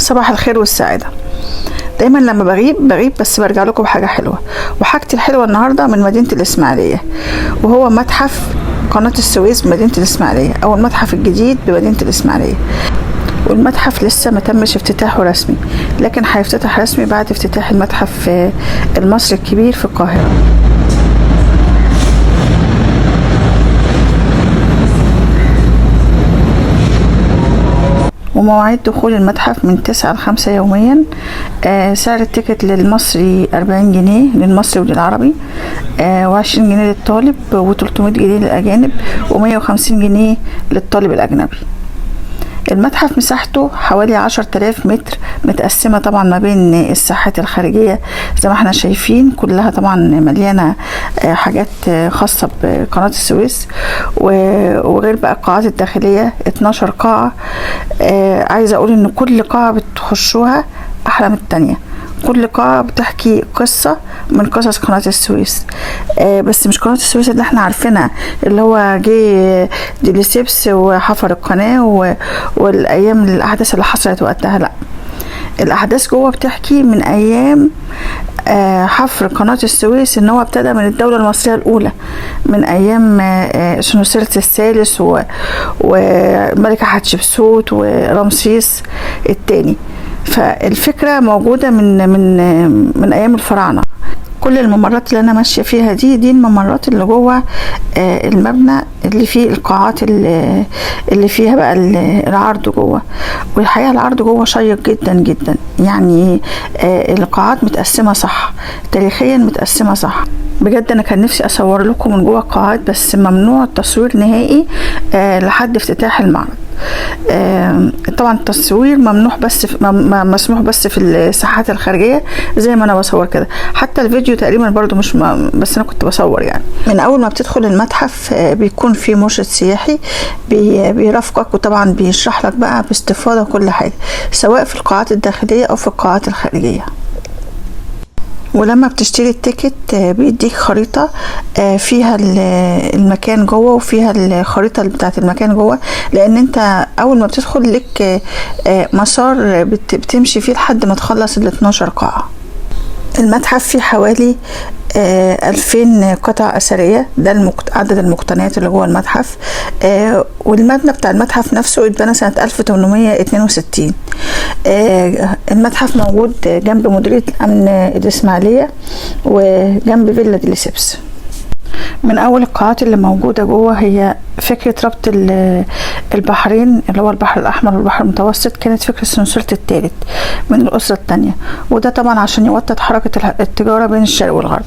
صباح الخير والسعادة. دايما لما بغيب بغيب بس برجع لكم بحاجة حلوة، وحاجتي الحلوة النهاردة من مدينة الإسماعيلية، وهو متحف قناة السويس بمدينة الإسماعيلية، أو المتحف الجديد بمدينة الإسماعيلية. والمتحف لسه ما تمش افتتاحه رسمي، لكن هيفتتح رسمي بعد افتتاح المتحف المصري الكبير في القاهرة. ومواعيد دخول المتحف من 9 ل 5 يوميا. سعر ال ticket للمصري 40 جنيه للمصري وللعربي، و20 جنيه للطالب، و300 جنيه للأجانب، و150 جنيه للطالب الأجنبي. المتحف مساحته حوالي 10,000 متر، متقسمة طبعا ما بين الساحات الخارجية زي ما احنا شايفين، كلها طبعا مليانة حاجات خاصة بقناة السويس، وغير بقى القاعات الداخلية 12 قاعة. عايزة اقول ان كل قاعة بتخشوها احلى من التانية، كل قاعة بتحكي قصة من قصص قناة السويس. بس مش قناة السويس اللي احنا عارفينها، اللي هو جه ديليسيبس وحفر القناة والأيام الأحداث اللي حصلت وقتها، لا، الأحداث جوه بتحكي من أيام حفر قناة السويس، ان هو ابتدى من الدولة المصرية الأولى، من أيام سنوسرت الثالث وملكة حتشبسوت ورمسيس الثاني. فالفكرة موجودة من من من أيام الفراعنة. كل الممرات اللي أنا ماشية فيها دي الممرات اللي جوه المبنى اللي فيه القاعات اللي فيها بقى العرض جوه. والحقيقة العرض جوه شيق جدا جدا، يعني القاعات متقسمة صح، تاريخيا متقسمة صح. بجد أنا كان نفسي أصور لكم من جوه القاعات، بس ممنوع التصوير نهائي لحد افتتاح المعرض. طبعا التصوير ممنوع بس مسموح بس في الساحات الخارجية زي ما انا بصور كده. حتى الفيديو تقريبا برضو مش بس انا كنت بصور يعني. من اول ما بتدخل المتحف بيكون في مرشد سياحي بيرافقك، وطبعا بيشرح لك بقى باستفاضة كل حاجة، سواء في القاعات الداخلية او في القاعات الخارجية. ولما بتشتري ال ticket بيديك خريطة فيها المكان جوه، وفيها الخريطة بتاعت المكان جوه، لان انت اول ما بتدخل لك مسار بتمشي فيه لحد ما تخلص ال 12 قاعة. المتحف فيه حوالي 2000 قطعة أثرية، ده عدد المقتنيات اللي جوه المتحف. والمبنى بتاع المتحف نفسه اتبنى سنة 1862. المتحف موجود جنب مديرية الأمن الإسماعيلية وجنب فيلا ديليسيبس. من أول القاعات اللي موجودة جوه هي فكرة ربط البحرين، اللي هو البحر الأحمر والبحر المتوسط، كانت فكرة سنوسرت الثالث من الأسرة الثانية، وده طبعا عشان يوطد حركة التجارة بين الشرق والغرب.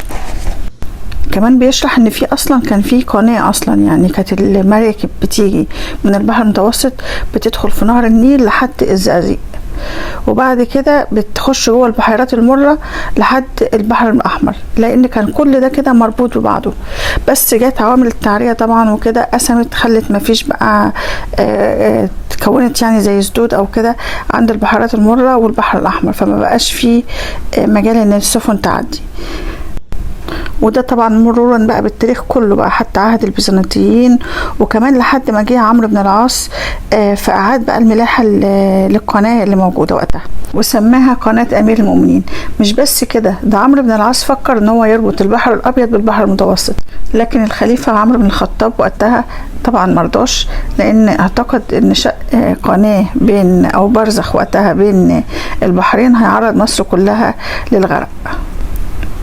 كمان بيشرح ان في اصلا كان في قناة اصلا، يعني كانت المراكب بتيجي من البحر المتوسط بتدخل في نهر النيل لحد الزقازيق، وبعد كده بتخش جوه البحيرات المرة لحد البحر الأحمر، لأن كان كل ده كده مربوط ببعضه. بس جت عوامل التعرية طبعا وكده قسمت، خلت مفيش بقى تكونت يعني زي سدود أو كده عند البحيرات المرة والبحر الأحمر، فما بقاش فيه مجال إن السفن تعدي. وده طبعا مرورا بقى بالتاريخ كله بقى حتى عهد البيزنطيين، وكمان لحد ما جه عمرو بن العاص فأعاد بقى الملاحة للقناة اللي موجودة وقتها، وسماها قناة أمير المؤمنين. مش بس كده، ده عمرو بن العاص فكر ان هو يربط البحر الأبيض بالبحر المتوسط، لكن الخليفة عمرو بن الخطاب وقتها طبعا مرضاش، لأن اعتقد ان شق قناة بين أو برزخ وقتها بين البحرين هيعرض مصر كلها للغرق.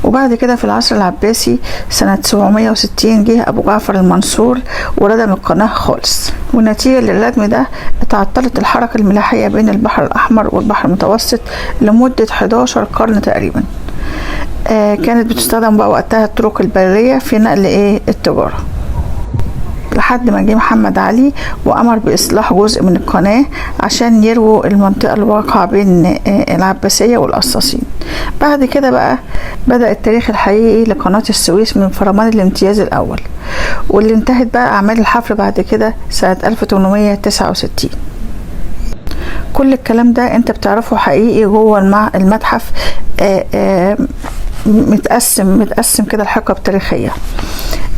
وبعد كده في العصر العباسي سنة 760 جه أبو جعفر المنصور وردم القناة خالص، والنتيجة للردم ده اتعطلت الحركة الملاحية بين البحر الأحمر والبحر المتوسط لمدة 11 قرن تقريبا. كانت بتستخدم بقى وقتها الطرق البرية في نقل التجارة، لحد ما جه محمد علي وأمر بإصلاح جزء من القناة عشان يرووا المنطقة الواقعة بين العباسية والقصاصين. بعد كده بقى بدأ التاريخ الحقيقي لقناة السويس من فرمان الامتياز الأول، واللي انتهت بقى أعمال الحفر بعد كده سنة 1869. كل الكلام ده انت بتعرفه حقيقي جوه المتحف، متقسم كده الحقب التاريخية.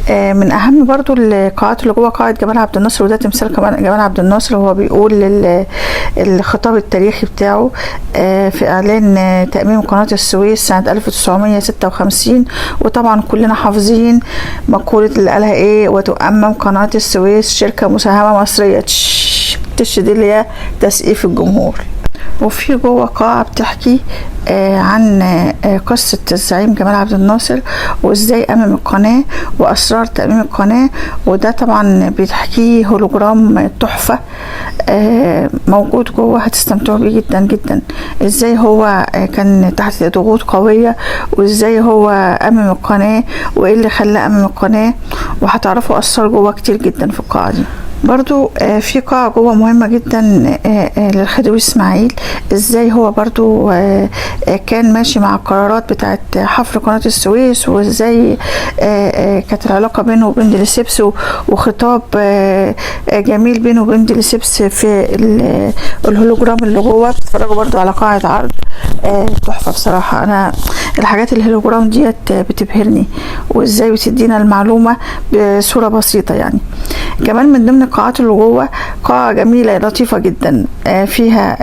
من اهم برضو القاعات اللي جوه قاعة جمال عبد الناصر، وده تمثال كمان جمال عبد الناصر وهو بيقول الخطاب التاريخي بتاعه في اعلان تأميم قناة السويس سنة 1956. وطبعا كلنا حافظين مقولة اللي قالها ايه: وتؤمم قناة السويس شركة مساهمة مصرية. تش دي اللي هي تسقيف الجمهور. وفي جوه قاعة بتحكي عن قصة الزعيم جمال عبد الناصر وازاي أمم القناة وأسرار تأميم القناة، وده طبعا بتحكيه هولوجرام تحفة موجود جوه، هتستمتعوا بيه جدا جدا. ازاي هو كان تحت ضغوط قوية، وازاي هو أمم القناة، وايه اللي خلاه أمم القناة، وهتعرفوا أسرار جوه كتير جدا في القاعة دي. برضو في قاعة جوه مهمة جدا للخديوي اسماعيل، ازاي هو برضو كان ماشي مع القرارات بتاعت حفر قناة السويس، وازاي كانت العلاقة بينه وبين ديليسيبس، وخطاب جميل بينه وبين ديليسيبس في الهولوجرام اللي جوه. بتتفرجوا برضو على قاعة عرض تحفة بصراحة. انا الحاجات الهولوجرام ديت بتبهرني، وازاي بتدينا المعلومة بصورة بسيطة يعني. كمان من ضمن القاعات اللي جوه قاعة جميلة لطيفة جدا فيها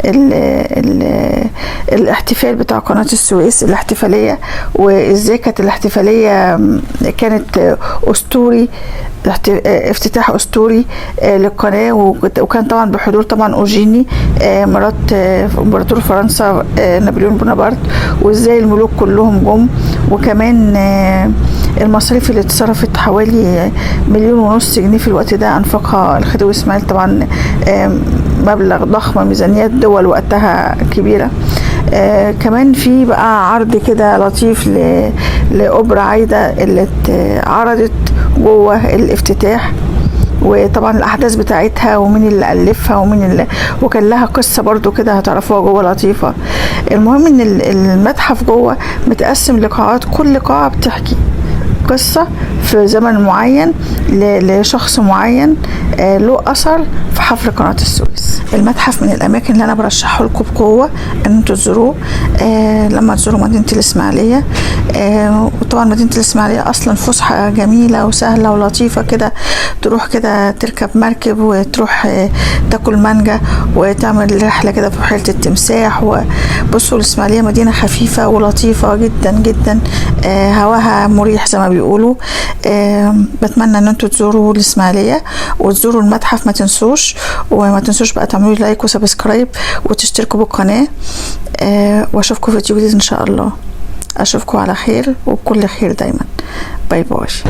ال ال الاحتفال بتاع قناة السويس، الاحتفالية، وازاي كانت الاحتفالية كانت أسطوري، افتتاح أسطوري للقناة، وكان طبعا بحضور طبعا أوجيني مرات امبراطور فرنسا نابليون بونابرت، وازاي الملوك كلهم جم. وكمان المصاريف اللي اتصرفت حوالي 1.5 مليون جنيه في الوقت ده أنفقها الخديوي إسماعيل، طبعا مبلغ ضخم، ميزانيات دول وقتها كبيرة. كمان في بقى عرض كده لطيف لأوبرا عايدة اللي اتعرضت جوه الافتتاح، وطبعا الأحداث بتاعتها ومين اللي ألفها ومين اللي، وكان لها قصة برضو كده هتعرفوها جوه لطيفة. المهم إن المتحف جوه متقسم لقاعات، كل قاعة بتحكي قصة في زمن معين لشخص معين له أثر في حفر قناة السويس. المتحف من الأماكن اللي أنا برشحه لكم بقوة إن انتوا تزوروه لما تزوروا مدينة الإسماعيلية. وطبعا مدينة الإسماعيلية أصلا فسحة جميلة وسهلة ولطيفة كده، تروح كده تركب مركب وتروح تاكل مانجا وتعمل رحلة كده في بحيرة التمساح. وبصوا الإسماعيلية مدينة خفيفة ولطيفة جدا جدا، هواها مريح زي ما بيقولوا. بتمنى ان انتوا تزوروا الإسماعيلية وتزوروا المتحف، ما تنسوش، وما تنسوش بقى تعملوا like و subscribe وتشتركوا بالقناة. واشوفكم في فيديو جديد ان شاء الله. اشوفكم على خير وبكل خير دايما. bye bye.